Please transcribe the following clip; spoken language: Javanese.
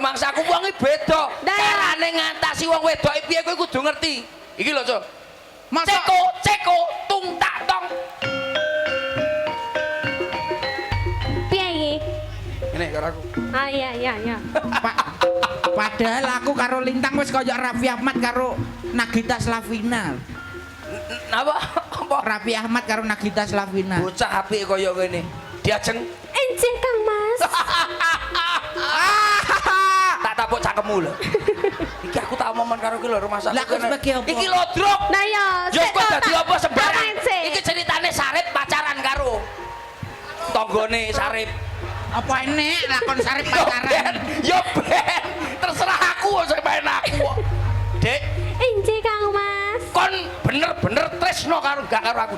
rumangsaku wong iki beda. Lah. Carane ngatasi wong wedok iki piye kowe kudu ngerti. Iki lho, Cok. Masa Ceko, ceko, tung tak tong. Piye iki? Ngene karo aku. Ah iya iya iya. Pak, padahal aku karo Lintang wis kaya Raffi Ahmad karo Nagita Slavina. Napa? Apa? Raffi Ahmad karo Nagita Slavina. Bocah apik kaya ngene. Diajeng Enjing Kang Mas. Tak tapuk cangkemmu lho. Iki aku tak omongan karo iki lho rumah sakit. Lah, kok sebagai apa? Iki lodrok. Nah ya, Yo sik kok to, dadi tak- apa sembarang. tak main sik. Iki ceritane Sarip pacaran karo tanggane Sarip. Apa enek lakon Sarip Yo ben, pacaran? yo ben. Terserah aku sing main aku kok. Dek, Enjing Kang Mas. kon bener-bener tresno karo gak karo aku,